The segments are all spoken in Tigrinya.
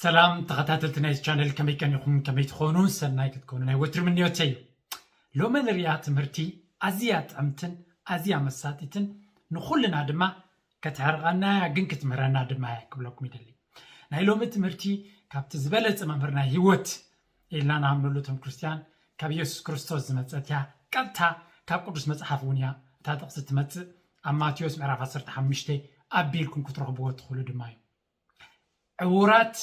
ሰላም ተኸታተልቲ ናይዚ ቻነል፣ ከመይ ቀኒኹም? ከመይ ትኾኑ? ሰናይ ክትኮኑ ናይ ወትሪ ምንዮተይ እዩ። ሎሚ ንሪኣ ትምህርቲ ኣዝያ ጥዕምትን ኣዝያ መሳጢትን ንኹልና ድማ ከተሕርቐና እያ፣ ግን ክትምህረና ድማ እያ ክብለኩም ይደሊ። ናይ ሎሚ ትምህርቲ ካብቲ ዝበለጸ መምህር ናይ ህይወት ኢልና ንኣምነሉ እቶም ክርስትያን ካብ ኢየሱስ ክርስቶስ ዝመጸት እያ። ቀጥታ ካብ ቅዱስ መጽሓፍ እውን እያ እታ ጥቕሲ ትመጽእ። ኣብ ማቴዎስ ምዕራፍ ዓሰርተ ሓሙሽተ ኣቢልኩም ክትረኽብዎ ትኽእሉ ድማ እዩ። ዕዉራት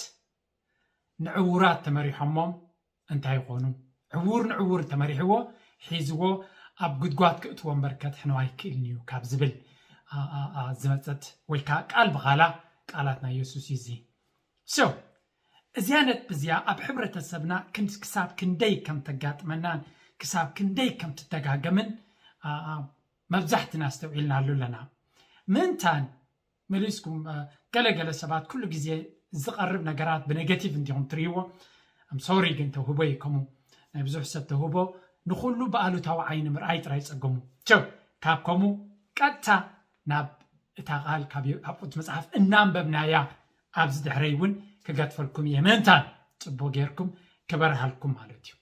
ንዕዉራት ተመሪሖሞም እንታይ ይኾኑ? ዕዉር ንዕዉር ተመሪሕዎ ሒዝዎ ኣብ ጉድጓድ ክእትዎ እምበር ከድሕኖ ኣይክእልን እዩ ካብ ዝብል ዝመፀት ወይ ከዓ ቃል ብቓላ ቃላት ናይ የሱስ እዩ። እዚ so እዚያ ነጥቢ እዚኣ ኣብ ሕብረተሰብና ክሳብ ክንደይ ከም ተጋጥመናን ክሳብ ክንደይ ከም ትደጋገምን መብዛሕትና ኣስተውዒልናሉ ኣለና። ምእንታን መሊስኩም ገለገለ ሰባት ኩሉ ግዜ ዝቐርብ ነገራት ብኔጋቲቭ እንዲኹም ትርእይዎ። ኣም ሶሪ ግን ተውህቦ እዩ ከምኡ ናይ ብዙሕ ሰብ ተውህቦ ንኹሉ ብኣሉታዊ ዓይኒ ምርኣይ ጥራይ ጸገሙ ቸው ካብ ከምኡ ቀጥታ ናብ እታ ቃል ካብ ኣብ ቅዱስ መጽሓፍ እናንበብናያ ኣብዚ ድሕረይ እውን ክገድፈልኩም እየ ምእንታን ጽቡቅ ጌርኩም ክበርሃልኩም ማለት እዩ።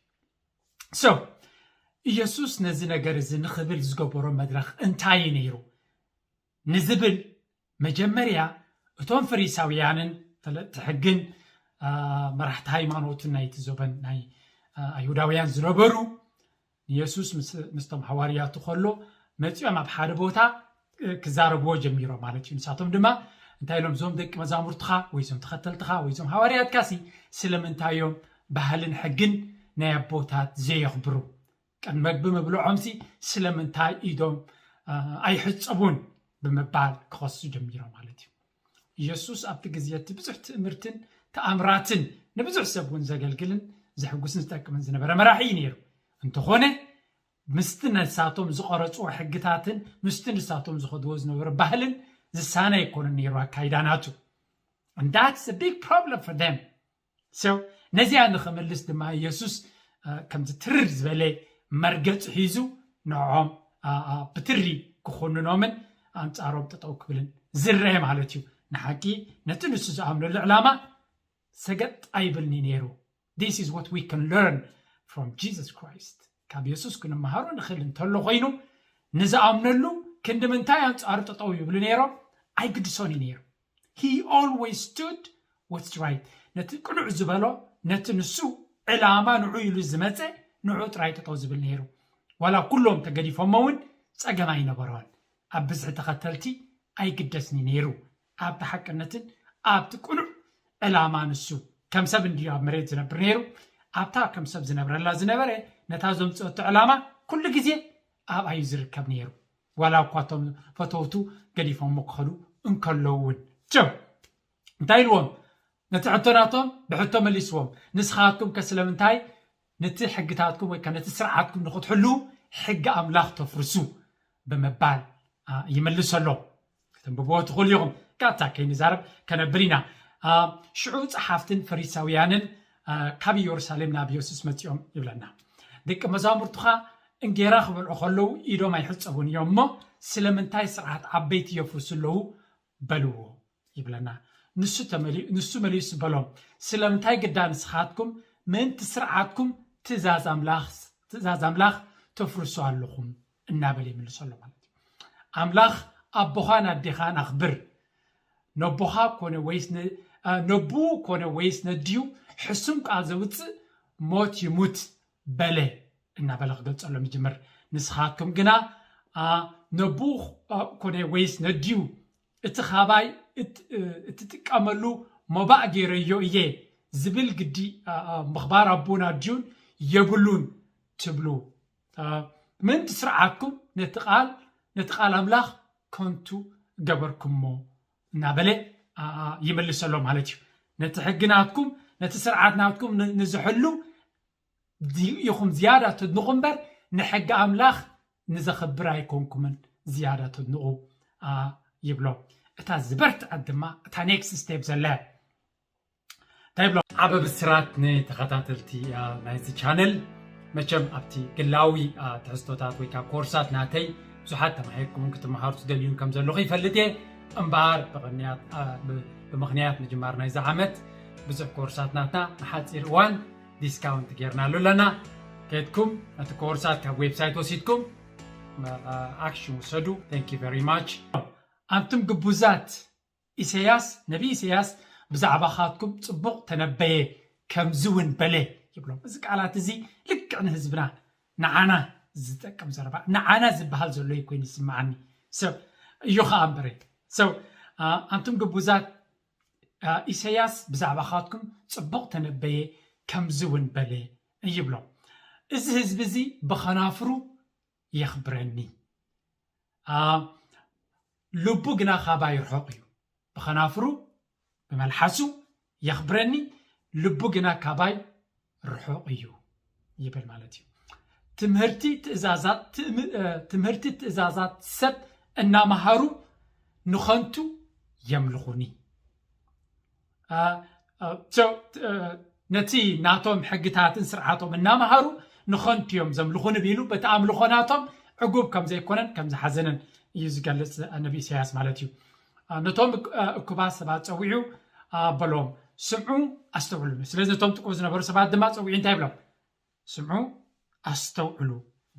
so ኢየሱስ ነዚ ነገር እዚ ንኽብል ዝገበሮ መድረኽ እንታይ እዩ ነይሩ? ንዝብል መጀመርያ እቶም ፈሪሳውያንን ፈለጥቲ ሕግን መራሕቲ ሃይማኖትን ናይቲ ዞበን ናይ ኣይሁዳውያን ዝነበሩ ንየሱስ ምስቶም ሃዋርያቱ ከሎ መፂኦም ኣብ ሓደ ቦታ ክዛረብዎ ጀሚሮም ማለት እዩ። ንሳቶም ድማ እንታይ ኢሎም እዞም ደቂ መዛሙርትኻ ወይ እዞም ተኸተልትኻ ወይ እዞም ሃዋርያትካ ሲ ስለምንታይ እዮም ባህልን ሕግን ናይ ኣቦታት ዘየኽብሩ? ቀን መግቢ ምብልዖምሲ ስለምንታይ ኢዶም ኣይሕጸቡን ብምባል ክኸሱ ጀሚሮም ማለት እዩ። ኢየሱስ ኣብቲ ግዜ እቲ ብዙሕ ትእምርትን ተኣምራትን ንብዙሕ ሰብ እውን ዘገልግልን ዘሕጉስን ዝጠቅምን ዝነበረ መራሒ እዩ ነይሩ። እንተኾነ ምስቲ ነሳቶም ዝቐረፅዎ ሕግታትን ምስቲ ንሳቶም ዝኸድዎ ዝነበረ ባህልን ዝሳነ ኣይኮነን ነይሩ ኣካይዳ ናቱ። And that's a big problem for them. so ነዚኣ ንኽምልስ ድማ ኢየሱስ ከምዚ ትርር ዝበለ መርገፂ ሒዙ ንዕኦም ብትሪ ክኹንኖምን ኣንፃሮም ጠጠው ክብልን ዝረአ ማለት እዩ። ንሓቂ ነቲ ንሱ ዝኣምነሉ ዕላማ ሰገጥ ኣይብልኒ ነይሩ። This is what we can learn from Jesus Christ. ካብ የሱስ ክንመሃሮ ንኽእል እንተሎ ኮይኑ ንዝኣምነሉ ክንዲ ምንታይ ኣንፃሩ ጠጠው ይብሉ ነይሮም? ኣይግድሶን እዩ ነይሩ። He always stood what's right. ነቲ ቅኑዕ ዝበሎ ነቲ ንሱ ዕላማ ንዑ ኢሉ ዝመፀ ንዑ ጥራይ ጠጠው ዝብል ነይሩ። ዋላ ኩሎም ተገዲፎሞ እውን ፀገም ኣይነበሮን። ኣብ ብዝሒ ተኸተልቲ ኣይግደስኒ ነይሩ። ኣብቲ ሓቅነትን ኣብቲ ቅኑዕ ዕላማ ንሱ ከም ሰብ እንድዩ ኣብ መሬት ዝነብር ነይሩ። ኣብታ ከም ሰብ ዝነብረላ ዝነበረ ነታ ዘምፅኦቶ ዕላማ ኩሉ ግዜ ኣብኣዩ ዝርከብ ነይሩ። ዋላ እኳ እቶም ፈተውቱ ገዲፎሞ ክኸዱ እንከለዉ እውን ቸው እንታይ ኢልዎም? ነቲ ሕቶ ናቶም ብሕቶ መሊስዎም። ንስኻትኩም ከ ስለምንታይ ነቲ ሕግታትኩም ወይ ነቲ ስርዓትኩም ንክትሕሉ ሕጊ ኣምላኽ ተፍርሱ ብምባል ይመልሰሎም። ከተንብብዎ ትኽእሉ ኢኹም። ቀጥታ ከይንዛረብ ከነብል ኢና። ሽዑ ጸሓፍትን ፈሪሳውያንን ካብ ኢየሩሳሌም ናብ የሱስ መጺኦም ይብለና። ደቂ መዛሙርቱኻ እንጌራ ክበልዑ ከለዉ ኢዶም ኣይሕጸቡን እዮም እሞ ስለምንታይ ስርዓት ዓበይቲ የፍርሱ ኣለዉ በልዎ ይብለና። ንሱ ተመሊ- ንሱ መሊሱ በሎም፣ ስለምንታይ ግዳ ንስኻትኩም ምእንቲ ስርዓትኩም ትእዛዝ ኣምላኽ ትእዛዝ ኣምላኽ ተፍርሱ ኣለኹም እናበለ ይምልሰሎ ማለት እዩ። ኣምላኽ ኣቦኻን ኣዴኻን ኣኽብር፣ ነቦኻ ኮነ ወይስ ነ- አ፣ ነብኡ ኮነ ወይስ ነዲኡ ሕሱም ቃል ዘውፅእ ሞት ይሙት በለ እናበለ ክገልፀሎም ይጅምር። ንስኻትኩም ግና አ፣ ነብኡ አ፣ ኮነ ወይስ ነዲኡ እቲ ካባይ እት- እ- እትጥቀመሉ ሞባእ ገይረዮ እየ ዝብል ግዲ አ፣ አ፣ ምኽባር ኣቦን ኣዲኡን የብሉን ትብሉ አ፣ ምእንቲ ስርዓትኩም ነቲ ቃል ነቲ ቃል ኣምላኽ ከንቱ ገበርኩሞ እናበለ አ፣ አ፣ ይመልሰሎ ማለት እዩ። ነቲ ሕጊ ናትኩም ነቲ ስርዓት ናትኩም ን- ንዝሕሉ ዚ- ኢኹም ዝያዳ ተድንቑ እምበር ንሕጊ ኣምላኽ ንዘኽብር ኣይኮንኩምን ዝያዳ ተድንቑ አ፣ ይብሎ። እታ ዝበርትዐት ድማ እታ ኔክስት ስቴፕ ዘላ እያ። እንታይ ይብሎ? ዓበ ብስራት ንተኸታተልቲ ናይዚ ቻነል። መቸም ኣብቲ ግላዊ ትሕዝቶታት ወይ ከዓ ኮርሳት ናተይ ብዙሓት ተማሂርኩምን ክትመሃሩ ትደልዩን ከም ዘለኹ ይፈልጥ እየ። እምበኣር ብቕንያት ብምኽንያት ምጅማር ናይዚ ዓመት ብዙሕ ኮርሳት ናትና ንሓፂር እዋን ዲስካውንት ጌርናሉ ኣለና። ከድኩም ነቲ ኮርሳት ካብ ዌብሳይት ወሲድኩም ኣክሽን ውሰዱ። Thank you very much። ኣንቱም ግቡዛት፣ ኢሰያስ ነቢ ኢሰያስ ብዛዕባኻትኩም ጽቡቕ ተነበየ፣ ከምዚ እውን በለ ይብሎም። እዚ ቃላት እዚ ልክዕ ንህዝብና ንዓና ዝጠቅም ዘረባ ንዓና ዝበሃል ዘሎ ኮይኑ ይስምዓኒ። ሰብ እዩ ኸዓ እምበረ ሰብ ኣንቱም ግቡዛት፣ ኢሰያስ ብዛዕባኻትኩም ጽቡቕ ተነበየ፣ ከምዚ እውን በለ ይብሎም። እዚ ህዝቢ እዚ ብኸናፍሩ የኽብረኒ፣ ልቡ ግና ካባይ ርሑቕ እዩ። ብኸናፍሩ ብመልሓሱ የኽብረኒ፣ ልቡ ግና ካባይ ርሑቕ እዩ ይብል ማለት እዩ። ትምህርቲ ትእዛዛት ትእም- እ፣ ትምህርቲ ትእዛዛት ሰብ እናመሃሩ ንኸንቱ የምልኹኒ። እ፣ እ፣ so፣ እ፣ ነቲ ናቶም ሕግታትን ስርዓቶም እናመሃሩ ንኸንቱ እዮም ዘምልኹኒ ቢሉ በቲ ኣምልኾ ናቶም ዕጉብ ከም ዘይኮነን ከም ዝሓዘነን እዩ ዝገልጽ ነቢ ኢሳያስ ማለት እዩ። ነቶም እኩባት ሰባት ጸዊዑ በሎም፣ ስምዑ ኣስተውዕሉ። ስለዚ ነቶም ጥቁብ ዝነበሩ ሰባት ድማ ጸዊዑ እንታይ ይብሎም? ስምዑ ኣስተውዕሉ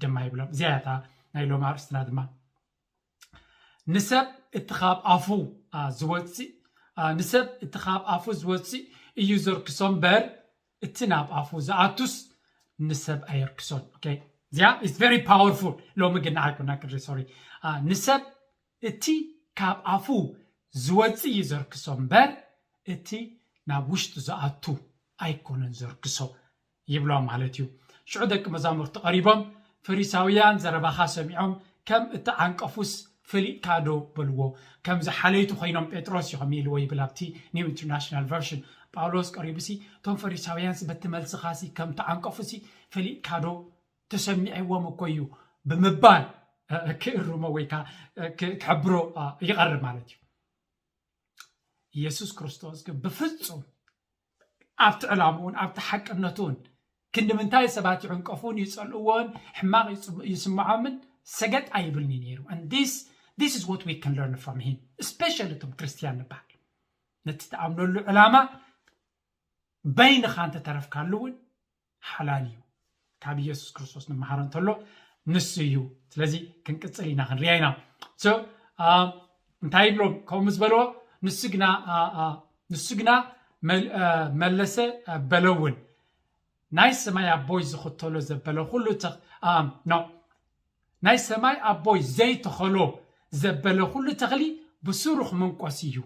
ድማ ይብሎም። እዚኣ እያ እታ ናይ ሎሚ ኣርእስትና ድማ። ንሰብ እቲ ካብ ኣፉ ዝወፅእ ንሰብ እቲ ካብ ኣፉ ዝወፅእ እዩ ዘርክሶ እምበር እቲ ናብ ኣፉ ዝኣቱስ ንሰብ ኣየርክሶን። እዚኣ is very powerful። ሎሚ ግን ንዓይ ኮና ቅድሪ ሶሪ ንሰብ እቲ ካብ ኣፉ ዝወፅእ እዩ ዘርክሶ እምበር እቲ ናብ ውሽጡ ዝኣቱ ኣይኮነን ዘርክሶ ይብሎም ማለት እዩ። ሽዑ ደቂ መዛሙርቲ ቀሪቦም ፈሪሳውያን ዘረባኻ ሰሚዖም ከም እተዓንቀፉስ ፈሊጥካ ዶ በልዎ። ከምዚ ሓለይቱ ኮይኖም ጴጥሮስ እዩ ከሚልዎ ይብል ኣብቲ ኒው ኢንተርናሽናል ቨርሽን። ጳውሎስ ቀሪቡሲ እቶም ፈሪሳውያንስ በቲ መልስኻሲ ከም ተዓንቀፉሲ ፈሊጥካ ዶ ተሰሚዕዎም እኮ እዩ ብምባል ክእርሞ ወይ ከዓ ክሕብሮ ይቐርብ ማለት እዩ። ኢየሱስ ክርስቶስ ግን ብፍጹም ኣብቲ ዕላምኡን ኣብቲ ሓቅነቱን ክንዲ ምንታይ ሰባት ይዕንቀፉን ይጸልእዎን ሕማቕ ይስምዖምን ሰገጥ ኣይብልኒ ነይሩ። And this is what we can learn from him, especially እቶም ክርስትያን ንበሃል። ነቲ ትኣምነሉ ዕላማ በይንኻ እንተተረፍካሉ እውን ሓላል እዩ። ካብ ኢየሱስ ክርስቶስ ንመሃሮ እንተሎ ንሱ እዩ። ስለዚ ክንቅጽል ኢና ክንርያ ኢና። So እንታይ ይብሎም ከምኡ ምስ በልዎ ንሱ ግና ንሱ ግና መለሰ በለውን ናይ ሰማይ ኣቦይ ዝኽተሎ ዘበለ ኩሉ ናይ ሰማይ ኣቦይ ዘይተኸሎ ዘበለ ኩሉ ተኽሊ ብሱሩ ክምንቆስ እዩ።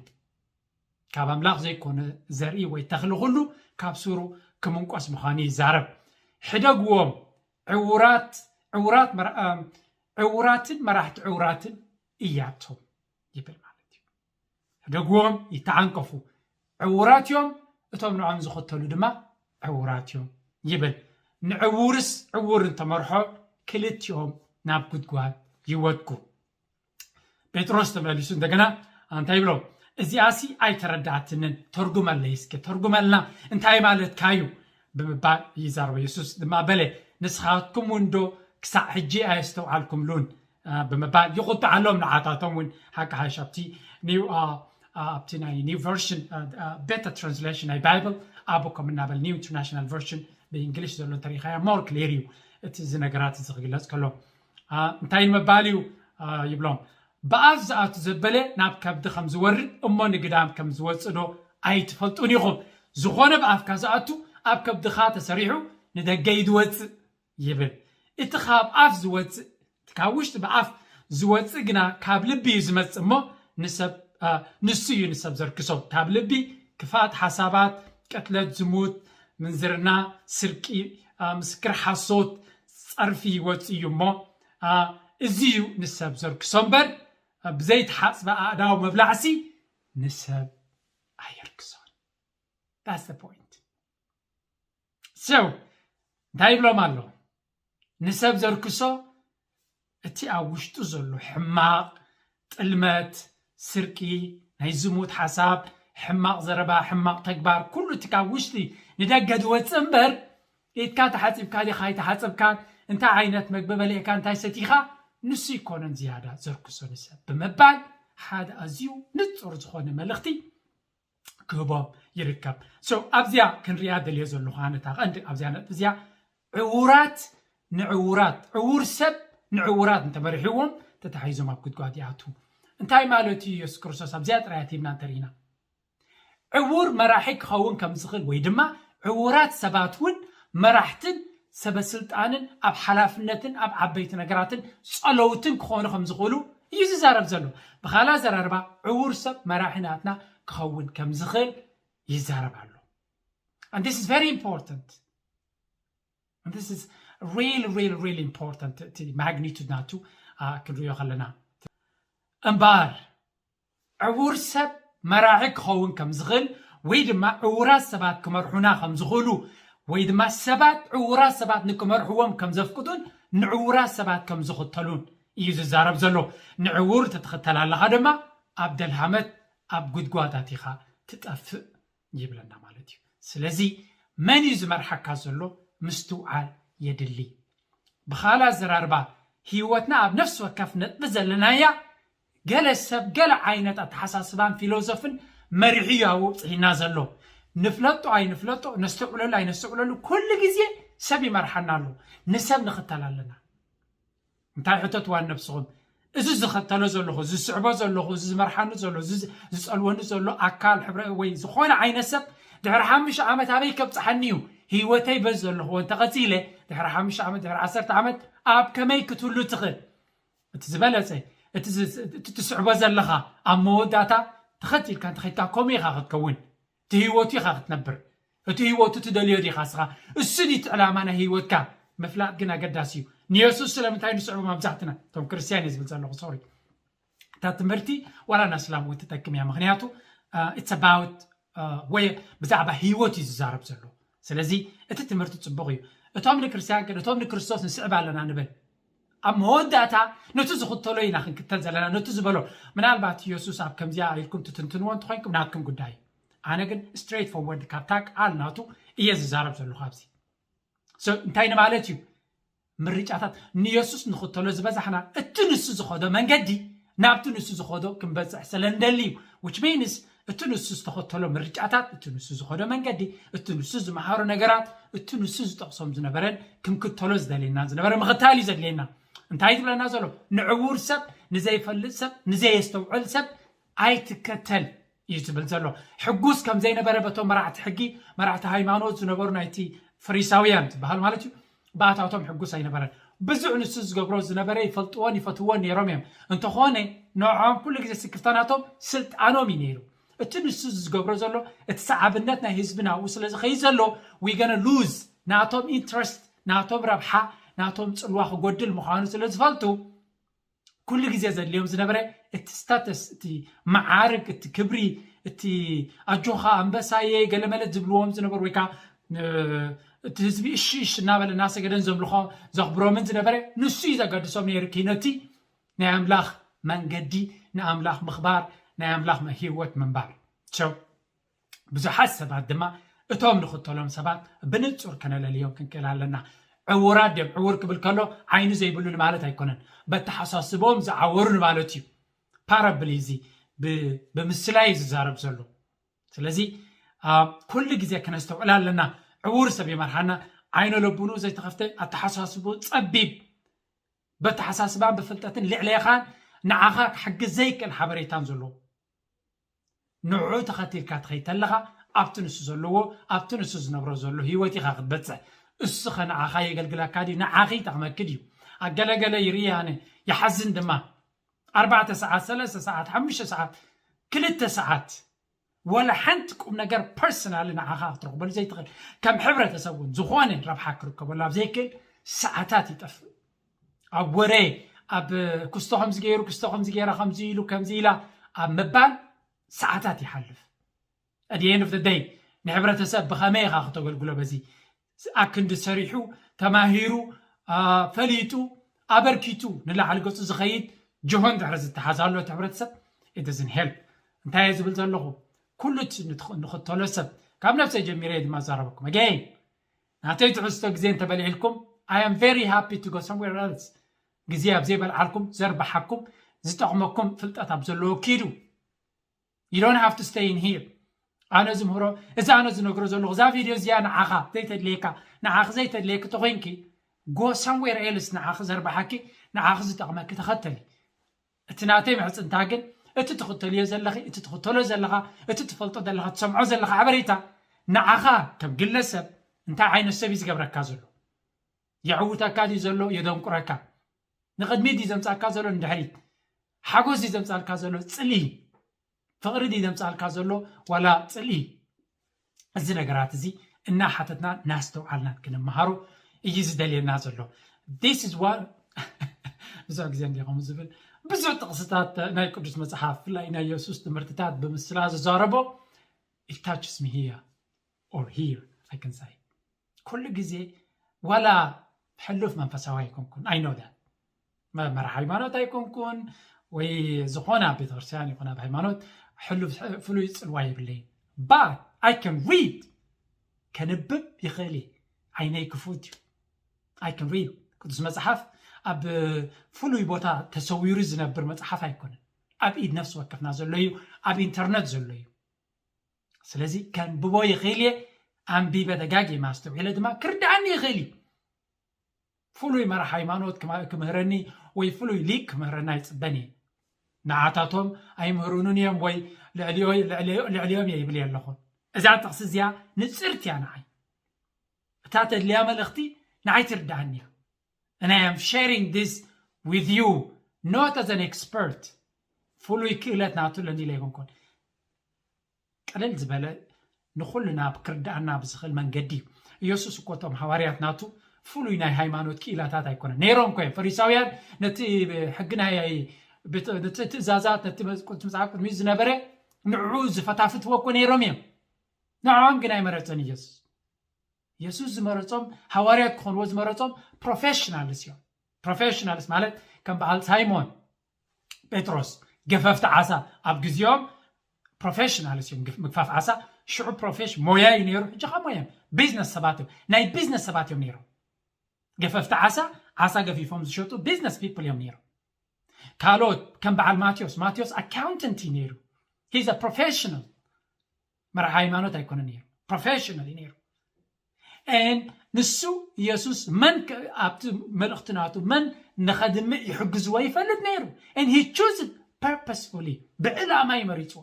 ካብ ኣምላኽ ዘይኮነ ዘርኢ ወይ ተኽሊ ኩሉ ካብ ሱሩ ክምንቆስ ምዃኑ ይዛረብ። ሕደግዎም ዕውራት ዕውራት ዕውራትን መራሕቲ ዕውራትን እያቶም ይብል ማለት እዩ። ሕደግዎም ይተዓንቀፉ ዕውራት እዮም፣ እቶም ንዖም ዝኽተሉ ድማ ዕውራት እዮም ይብል። ንዕውርስ ዕውር እንተመርሖ ክልቲኦም ናብ ጉድጓድ ይወድቁ። ጴጥሮስ ተመሊሱ እንደገና እንታይ ይብሎም? እዚኣሲ ኣይተረዳእትንን፣ ተርጉመለይ እስኪ፣ ተርጉመልና፣ እንታይ ማለትካ እዩ ብምባል ይዛረቦ። የሱስ ድማ በለ ንስኻትኩም እውን ዶ ክሳዕ ሕጂ ኣየስተውዓልኩምሉን ብምባል ይቁጥዓሎም። ንዓታቶም እውን ሓቂ ሓይሽ ኣብቲ ኒው ኣብቲ ናይ ኒው ቨርሽን ቤተር ትራንስሌሽን ናይ ባይብል ኣቦ ከም እናበል ኒው ኢንተርናሽናል ቨርሽን ብእንግሊሽ ዘሎ እንተሪኢኻዮ ሞር ክሊር እዩ እቲ እዚ ነገራት እዚ ክግለፅ ከሎ እንታይ ንምባል እዩ ይብሎም። ብኣፍ ዝኣቱ ዘበለ ናብ ከብዲ ከም ዝወርድ እሞ ንግዳም ከም ዝወፅእ ዶ ኣይትፈልጡን ኢኹም? ዝኾነ ብኣፍካ ዝኣቱ ኣብ ከብድኻ ተሰሪሑ ንደገ እዩ ዝወፅእ ይብል። እቲ ካብ ኣፍ ዝወፅእ እቲ ካብ ውሽጢ ብኣፍ ዝወፅእ ግና ካብ ልቢ እዩ ዝመፅእ እሞ ንሱ እዩ ንሰብ ዘርክሶ። ካብ ልቢ ክፍኣት ሓሳባት፣ ቅትለት፣ ዝሙት፣ ምንዝርና፣ ስርቂ፣ ምስክር ሓሶት፣ ፀርፊ ይወፅእ እዩ እሞ እዚ እዩ ንሰብ ዘርክሶ እምበር ብዘይተሓፅበ ኣእዳው ምብላዕሲ ንሰብ ኣየርክሶን። That's the point። So እንታይ ይብሎም ኣሎ? ንሰብ ዘርክሶ እቲ ኣብ ውሽጡ ዘሎ ሕማቕ፣ ጥልመት፣ ስርቂ፣ ናይ ዝሙት ሓሳብ፣ ሕማቕ ዘረባ፣ ሕማቕ ተግባር፣ ኩሉ እቲ ካብ ውሽጢ ንደገ ዝወፅእ እምበር፣ ኢድካ ተሓፂብካ ዲኻ ኣይተሓፀብካን፣ እንታይ ዓይነት መግቢ በሊዕካ፣ እንታይ ሰቲኻ፣ ንሱ ይኮነን ዝያዳ ዘርክሶ ንሰብ ብምባል ሓደ ኣዝዩ ንፁር ዝኾነ መልእኽቲ ክህቦም ይርከብ። So ኣብዚኣ ክንሪኣ ደልዮ ዘለኹ ኣነታ ቀንዲ ኣብዚኣ ነጥቢ እዚኣ ዕውራት ንዕውራት ዕውር ሰብ ንዕውራት እንተመሪሕዎም ተታሒዞም ኣብ ጉድጓድ ይኣትዉ። እንታይ ማለት እዩ? ኢየሱስ ክርስቶስ ኣብዚኣ ጥራይ ኣቲብና እንተሪኢና ዕውር መራሒ ክኸውን ከም ዝኽእል ወይ ድማ ዕውራት ሰባት እውን መራሕትን ሰበስልጣንን ኣብ ሓላፍነትን ኣብ ዓበይቲ ነገራትን ጸለውትን ክኾኑ ከም ዝኽእሉ እዩ ዝዛረብ ዘሎ። ብኻልእ ኣዘራርባ ዕውር ሰብ መራሒ ናትና ክኸውን ከም ዝኽእል ይዛረብ ኣሎ። And this is very important. And this is really, really, really important. እቲ magnitude ናቱ ክንሪኦ ከለና እምበኣር ዕውር ሰብ መራሒ ክኸውን ከም ዝኽእል ወይ ድማ ዕውራት ሰባት ክመርሑና ከም ዝኽእሉ ወይ ድማ ሰባት ዕውራት ሰባት ንክመርሕዎም ከም ዘፍቅዱን ንዕውራት ሰባት ከም ዝኽተሉን እዩ ዝዛረብ ዘሎ። ንዕውር ተትኽተል ኣለኻ ድማ ኣብ ደልሃመት ኣብ ጉድጓዳት ኢኻ ትጠፍእ ይብለና ማለት እዩ። ስለዚ መን እዩ ዝመርሓካ ዘሎ? ምስትውዓል የድሊ። ብኻልእ ኣዘራርባ ህይወትና ኣብ ነፍሲ ወከፍ ነጥቢ ዘለናያ ገለ ሰብ ገለ ዓይነት ኣተሓሳስባን ፊሎዞፍን መሪሑ እዩ ኣብኡ ኣብፅሒና ዘሎ። ንፍለጦ ኣይንፍለጦ፣ ነስተውዕለሉ ኣይነስተውዕለሉ፣ ኩሉ ግዜ ሰብ ይመርሓና ኣሎ። ንሰብ ንኽተል ኣለና። እንታይ ሕተትዋ ንነብስኹም? እዚ ዝኸተሎ ዘለኹ፣ ዝስዕቦ ዘለኹ፣ እዚ ዝመርሓኒ ዘሎ፣ እዚ ዝጸልወኒ ዘሎ ኣካል ሕብረ ወይ ዝኾነ ዓይነት ሰብ ድሕሪ ሓሙሽተ ዓመት ኣበይ ከብጽሓኒ እዩ? ህይወተይ በዚ ዘለኹዎ እንተቐጺለ ድሕሪ ሓሙሽተ ዓመት ድሕሪ ዓሰርተ ዓመት ኣብ ከመይ ክትህሉ ትኽእል? እቲ ዝበለጸ እቲ ትስዕቦ ዘለኻ ኣብ መወዳእታ ተኸቲልካ እንተኸድካ ከምኡ ኢኻ ክትከውን። እቲ ህይወቱ ኢኻ ክትነብር። እቲ ህይወቱ ትደልዮ ዲኻ እስኻ? እሱ ድዩ እቲ ዕላማ ናይ ህይወትካ? ምፍላጥ ግን ኣገዳሲ እዩ። ንየሱስ ስለምንታይ ንስዕቦ መብዛሕትና እቶም ክርስትያን እየ ዝብል ዘለኹ ሶሪ እታ ትምህርቲ ዋላ ናስላም እውን ትጠቅም እያ። ምክንያቱ it's about ወይ ብዛዕባ ህይወት እዩ ዝዛረብ ዘሎ። ስለዚ እቲ ትምህርቲ ፅቡቕ እዩ። እቶም ንክርስትያን ግን እቶም ንክርስቶስ ንስዕብ ኣለና ንብል ኣብ መወዳእታ ነቲ ዝኽተሎ ኢና ክንክተል ዘለና ነቲ ዝበሎ። ምናልባት ኢየሱስ ኣብ ከምዚኣ ኢልኩም ትትንትንዎ እንተኾይንኩም ናትኩም ጉዳይ እዩ። ኣነ ግን straight forward ካብታ ቃል ናቱ እየ ዝዛረብ ዘለኹ ኣብዚ። So እንታይ ንማለት እዩ? ምርጫታት ንየሱስ ንኽተሎ ዝበዛሕና እቲ ንሱ ዝኸዶ መንገዲ ናብቲ ንሱ ዝኸዶ ክንበፅሕ ስለ እንደሊ እዩ። Which means እቲ ንሱ ዝተኸተሎ ምርጫታት፣ እቲ ንሱ ዝኸዶ መንገዲ፣ እቲ ንሱ ዝመሃሮ ነገራት፣ እቲ ንሱ ዝጠቕሶም ዝነበረን ክንክተሎ ዝደልየና ዝነበረ ምኽታል እዩ ዘድልየና። እንታይ ትብለና ዘሎ? ንዕውር ሰብ፣ ንዘይፈልጥ ሰብ፣ ንዘየስተውዕል ሰብ ኣይትከተል እዩ ዝብል ዘሎ። ሕጉስ ከም ዘይነበረ በቶም መራሕቲ ሕጊ፣ መራሕቲ ሃይማኖት ዝነበሩ ናይቲ ፈሪሳውያን ዝበሃል ማለት እዩ። ብኣታቶም ሕጉስ ኣይነበረን። ብዙሕ ንሱ ዝገብሮ ዝነበረ ይፈልጥዎን ይፈትዎን ነይሮም እዮም። እንተኾነ ንዕኦም ኩሉ ግዜ ስክፍታ ናቶም ስልጣኖም እዩ ነይሩ። እቲ ንሱ ዝገብሮ ዘሎ እቲ ሰዓብነት ናይ ህዝቢ ናብኡ ስለ ዝኸይድ ዘሎ we gonna lose ናቶም interest ናቶም ረብሓ ናቶም ፅልዋ ክጎድል ምዃኑ ስለ ዝፈልጡ ኩሉ ግዜ ዘድልዮም ዝነበረ እቲ status እቲ መዓርግ እቲ ክብሪ እቲ ኣጆኻ ኣንበሳየ ገለመለ ዝብልዎም ዝነበሩ ወይ ከዓ እቲ ህዝቢ እሺ እሺ እናበለ እናሰገደን ዘምልኾ ዘኽብሮምን ዝነበረ ንሱ እዩ ዘገድሶም ነይሩ። ክህነቲ ናይ ኣምላኽ መንገዲ ንኣምላኽ ምኽባር ናይ ኣምላኽ ህይወት ምንባር ቸው ብዙሓት ሰባት ድማ እቶም ንኽተሎም ሰባት ብንጹር ከነለልዮም ክንክእል ኣለና። ዕውራት ድዮም? ዕውር ክብል ከሎ ዓይኒ ዘይብሉ ንማለት ኣይኮነን። በተሓሳስቦም ዝዓወሩ ንማለት እዩ። ፓራብል እዚ ብምስላ እዩ ዝዛረብ ዘሎ። ስለዚ ኩሉ ግዜ ክነስተውዕል ኣለና። ዕውር ሰብ ይመርሓና። ዓይነ ለቡኑ ዘይተኸፍተ ኣተሓሳስቡ ጸቢብ በተሓሳስባን ብፍልጠትን ልዕሌኻን ንዓኻ ክሕግዝ ዘይክእል ሓበሬታን ዘለዎ ንዕኡ ተኸቲልካ ትኸይድ ተለኻ ኣብቲ ንሱ ዘለዎ ኣብቲ ንሱ ዝነብሮ ዘሎ ህይወት ኢኻ ክትበፅሕ። እሱ ኸ ንዓኻ የገልግለካ ድዩ? ንዓኺ ይጠቕመኪ ድዩ? ኣገለገለ ይርኢ ኣነ ይሓዝን ድማ ኣርባዕተ ሰዓት ሰለስተ ሰዓት ሓሙሽተ ሰዓት ክልተ ሰዓት ወላ ሓንቲ ቁም ነገር ፐርሰናሊ ንዓኻ ክትረኽበሉ ዘይትኽእል ከም ሕብረተሰብ እውን ዝኾነ ረብሓ ክርከበሉ ኣብ ዘይክእል ሰዓታት ይጠፍእ። ኣብ ወረ ኣብ ክስቶ ከምዚ ገይሩ ክስቶ ከምዚ ገይራ ከምዚ ኢሉ ከምዚ ኢላ ኣብ ምባል ሰዓታት ይሓልፍ። ኣት ኤንድ ኦፍ ደይ ንሕብረተሰብ ብኸመይ ኢኻ ክተገልግሎ በዚ ኣክንዲ ሰሪሑ ተማሂሩ ፈሊጡ ኣበርኪቱ ንላዕሊ ገፁ ዝኸይድ ጅሆ እንድሕር ዝተሓዛሉ እቲ ሕብረተሰብ ኢት ዳዝንት ሄልፕ። እንታይ እየ ዝብል ዘለኹ? ኩሉ እቲ ንትኽ- ንኽተሎ ሰብ ካብ ነብሰይ ጀሚረ እየ ድማ ዛረበኩም ኣገይ ናተይ ትሕዝቶ ግዜ እንተበልዒልኩም I am very happy to go somewhere else ግዜ ኣብ ዘይበልዓልኩም ዘርባሓኩም ዝጠቕመኩም ፍልጠት ኣብ ዘለዎ ኪዱ you don't have to stay in here ኣነ ዝምህሮ እዚ ኣነ ዝነግሮ ዘለኹ እዛ ቪድዮ እዚኣ ንዓኻ ዘይተድልየካ ንዓኺ ዘይተድልየኪ ተኾይንኪ go somewhere else ንዓኺ ዘርባሓኪ ንዓኺ ዝጠቕመኪ ተኸተሊ እቲ ናተይ ምሕፅንታ ግን እቲ ትኽተልዮ ዘለኺ እቲ ትኽተሎ ዘለኻ እቲ ትፈልጦ ዘለኻ ትሰምዖ ዘለኻ ሓበሬታ ንዓኻ ከም ግለሰብ እንታይ ዓይነት ሰብ እዩ ዝገብረካ ዘሎ የዕውተካ ድዩ ዘሎ የደንቁረካ ንቕድሚት ድዩ ዘምፃካ ዘሎ ንድሕሪት ሓጎስ ድዩ ዘምፃልካ ዘሎ ፅልኢ ፍቕሪ ድዩ ዘምፃልካ ዘሎ ዋላ ፅልኢ እዚ ነገራት እዚ እናሓተትና እናስተውዓልና ክንመሃሮ እዩ ዝደልየና ዘሎ this is what ብዙሕ ግዜ እንዲኹም ዝብል ብዙሕ ጥቕስታት ናይ ቅዱስ መፅሓፍ ብፍላይ ናይ የሱስ ትምህርትታት ብምስላ ዝዛረቦ it touches me here or here I can say ኩሉ ግዜ ዋላ ሕሉፍ መንፈሳዊ ኣይኮንኩን I know that መመራ ሃይማኖት ኣይኮንኩን ወይ ዝኾነ ኣብ ቤተክርስትያን ይኹን ኣብ ሃይማኖት ሕሉፍ ፍሉይ ፅልዋ የብለይን but I can read ከንብብ ይኽእል እየ ዓይነይ ክፉት እዩ I can read ቅዱስ መፅሓፍ ኣብ ፍሉይ ቦታ ተሰዊሩ ዝነብር መፅሓፍ ኣይኮነን ኣብ ኢድ ነፍሲ ወከፍና ዘሎ እዩ ኣብ ኢንተርነት ዘሎ እዩ ስለዚ ከንብቦ ይኽእል እየ ኣንቢበ ደጋጊመ ኣስተውዒለ ድማ ክርድኣኒ ይኽእል እዩ ፍሉይ መራሕ ሃይማኖት ክምህረኒ ወይ ፍሉይ ሊቅ ክምህረኒ ኣይፅበን እየ ንዓታቶም ኣይምህሩንን እዮም ወይ ልዕሊኦም እየ ይብል ኣለኹን እዛ ጥቕሲ እዚኣ ንፅርቲ እያ ንዓይ እታ ተድልያ መልእኽቲ ንዓይ ትርድኣኒ እያ and I am sharing this with you not as an expert ፍሉይ ክእለት ናቱ ለኒ ኢለ ኣይኮንኩን ቅልል ዝበለ ንኹልና ክርድኣና ብዝኽእል መንገዲ እዩ ኢየሱስ እኮ እቶም ሃዋርያት ናቱ ፍሉይ ናይ ሃይማኖት ክኢላታት ኣይኮነን ነይሮም ኮ ፈሪሳውያን ነቲ ሕጊ ናይ ትእዛዛት ነቲ መፅሓፍ ቅድሚ ዝነበረ ንዕኡ ዝፈታፍትዎ እኮ ነይሮም እዮም ንዕኦም ግን ኣይመረፀን ኢየሱስ የሱስ ዝመረፆም ሃዋርያት ክኾንዎ ዝመረፆም professionals እዮም professionals ማለት ከም በዓል ሳይሞን ጴጥሮስ ገፈፍቲ ዓሳ ኣብ ግዜኦም professionals እዮም ምግፋፍ ዓሳ ሽዑ profession ሞያ እዩ ነይሩ ሕጂ ካብ ሞያ ቢዝነስ ሰባት እዮም ናይ ቢዝነስ ሰባት እዮም ነይሮም ገፈፍቲ ዓሳ ዓሳ ገፊፎም ዝሸጡ business people እዮም ነይሮም ካልኦት ከም በዓል ማቴዎስ ማቴዎስ accountant እዩ ነይሩ he's a professional መራሒ ሃይማኖት ኣይኮነ ነይሩ professional እዩ ነይሩ and ንሱ ኢየሱስ መን ኣብቲ መልእኽቲ ናቱ መን ንኸድምዕ ይሕግዝዎ ይፈልጥ ነይሩ and he choose purposefully ብዕላማ እዩ መሪፅዎ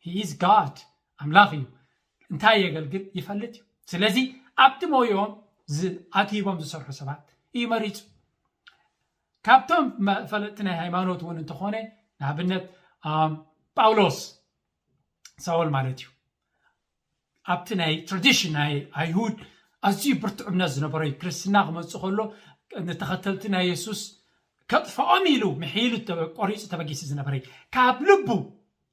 he is God ኣምላኽ እዩ እንታይ የገልግል ይፈልጥ እዩ ስለዚ ኣብቲ ሞዮም ኣትሂቦም ዝሰርሑ ሰባት እዩ መሪፁ ካብቶም ፈለጥቲ ናይ ሃይማኖት እውን እንተኾነ ንኣብነት ጳውሎስ ሳውል ማለት እዩ ኣብቲ ናይ tradition ናይ ኣይሁድ ኣዝዩ ብርቱዕ እምነት ዝነበሮ እዩ ክርስትና ክመፅእ ከሎ ንተኸተልቲ ናይ የሱስ ከጥፍኦም ኢሉ ምሒሉ ቆሪፁ ተበጊሱ ዝነበረ ካብ ልቡ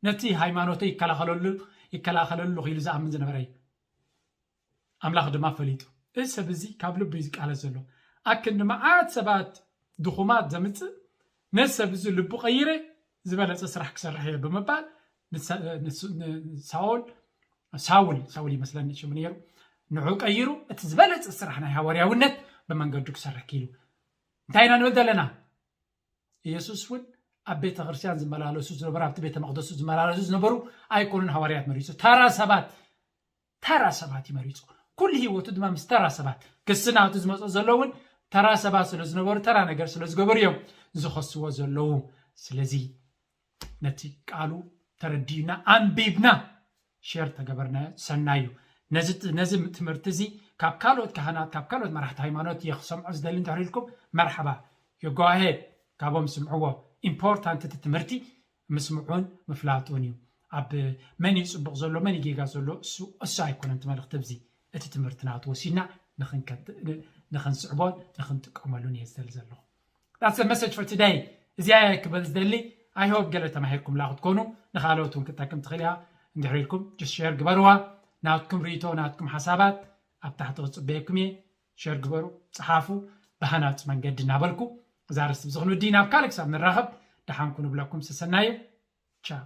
ነቲ ሃይማኖተይ ይከላኸለሉ ይከላኸለሉ ኢሉ ዝኣምን ዝነበረ እዩ ኣምላኽ ድማ ፈሊጡ እዚ ሰብ እዚ ካብ ልቡ እዩ ዝቃለስ ዘሎ ኣክንዲ መዓት ሰባት ድኹማት ዘምፅእ ነዚ ሰብ እዚ ልቡ ቀይረ ዝበለፀ ስራሕ ክሰርሕ እየ ብምባል ሳውል ሳውል ሳውል ይመስለኒ ሽሙ ነይሩ ንዑ ቀይሩ እቲ ዝበለፀ ስራሕ ናይ ሃዋርያውነት ብመንገዱ ክሰርሕ ክኢሉ እንታይ ኢና ንብል ዘለና ኢየሱስ እውን ኣብ ቤተ ክርስቲያን ዝመላለሱ ዝነበሩ ኣብቲ ቤተ መቅደሱ ዝመላለሱ ዝነበሩ ኣይኮኑን ሃዋርያት መሪፁ ተራ ሰባት ተራ ሰባት እዩ መሪፁ ኩሉ ህይወቱ ድማ ምስ ተራ ሰባት ክስናቱ ዝመፁ ዘለውን ተራ ሰባት ስለ ዝነበሩ ተራ ነገር ስለ ዝገበሩ እዮም ዝኸስዎ ዘለዉ ስለዚ ነቲ ቃሉ ተረዲእና ኣንቢብና ሸር ተገበርናዮ ሰናዩ ነዚ ትምህርቲ እዚ ካብ ካልኦት ካህናት ካብ ካልኦት መራሕቲ ሃይማኖት እየ ክሰምዖ ዝደሊ እንተሪልኩም መርሓባ የጓሄድ ካብኦም ስምዕዎ ኢምፖርታንት እቲ ትምህርቲ ምስምዑን ምፍላጡን እዩ ኣብ መን እዩ ፅቡቅ ዘሎ መን ጌጋ ዘሎ እሱ እሱ ኣይኮነን ትመልክቲ ብዚ እቲ ትምህርቲ ናቱ ወሲድና ንክንስዕቦን ንክንጥቀመሉን እየ ዝደሊ ዘለኹ That's the message for today እዚኣ ክበል ዝደሊ I hope ገለ ተማሂርኩም ላ ክትኮኑ ንካልኦት እውን ክጠቅም ትኽእል እያ እንድሕር ኢልኩም just share ግበርዋ ናትኩም ርእቶ ናትኩም ሓሳባት ኣብ ታሕቲ ክፅበየኩም እየ share ግበሩ ፀሓፉ ብሃናፂ መንገዲ እናበልኩ እዛ ርስቲ ብዝኽንዲ ናብ ካልእ ክሳብ ንራኸብ ደሓንኩ ንብለኩም ሰሰናዩ ቻው